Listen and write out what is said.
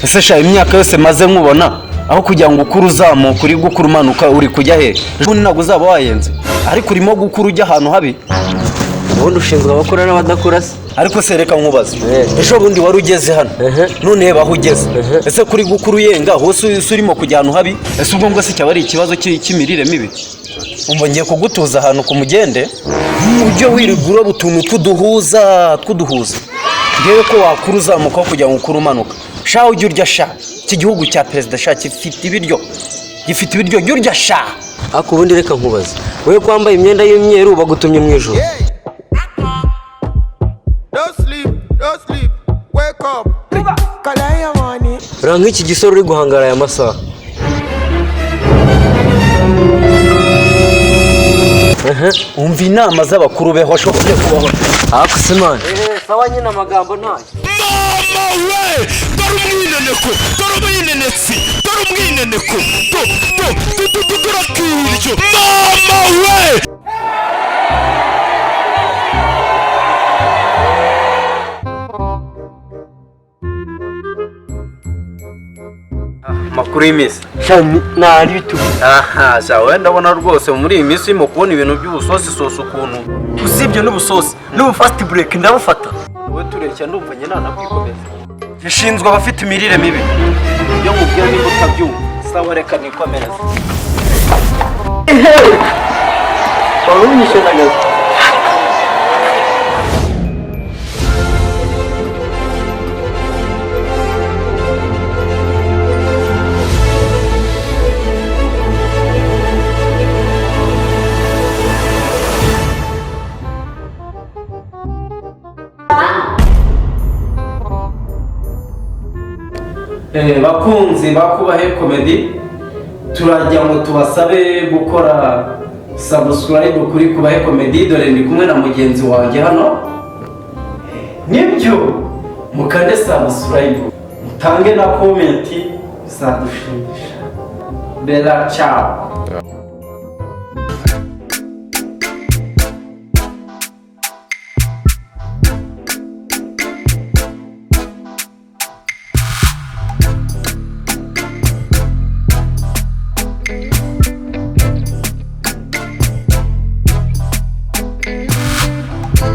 Ese sha, imyaka yose maze nkubona, aho kugira ngo ukure uzamuka, uri gukura umanuka. Uri kujya he? Ejo ntabwo uzaba wayenze, ariko urimo gukura ujya ahantu habi. Ubundi ushinzwe abakora n'abadakora se? Ariko se reka nkubaze, ejo bundi wari ugeze hano, none reba aho ugeze. Ese kuri gukura uyenga hose, urimo kujya ahantu habi? Ese ubwo ngo se cyaba ari ikibazo cy'imirire mibi? Umva, ngiye kugutuza ahantu ku mugende, ujye wirirwa uroba utuntu tw'uduhuza, ndebe ko wakura uzamuka aho kugira ngo ukure umanuka. Sha, ujye urya sha. Iki gihugu cya perezida sha gifite ibiryo, gifite ibiryo. Jya urya sha. Ariko ubundi reka nkubaze, wowe ko wambaye imyenda y'imyeru, bagutumye mu ijoro? Don't sleep, don't sleep. Wake up. Collect your money. Uriya nk'iki gisore uri guhangara aya masaha. Umva inama z'abakuru, beho shobora kubaho. Ariko se man, sawa nyine, amagambo ntayo. Mama we, dore umwineneko, dore umwinenetsi, dore umwineneko, do do do do do, dore akiryo, mama we! Amakuru y'iminsi? Nari bitugu. Aha sha, wenda ndabona rwose muri iyi minsi urimo kubona ibintu by'ubusosi sosi ukuntu. Usibye n'ubusosi, n'ubu fast break ndabufata. Wowe tureshya, ndumva njye nanakwikomereza. Gishinzwe abafite imirire mibi. Ibyo nkubwira niba utabyumva, sawa, reka nikomereze. Wari unyishe na gato. Bakunzi bakubahe Comedy, turajya ngo tubasabe gukora subscribe kuri Kubahe Comedy. Dore ndi kumwe na mugenzi wanjye hano. Nibyo, mukande subscribe, mutange na comment, bizadushimisha. Bella ciao.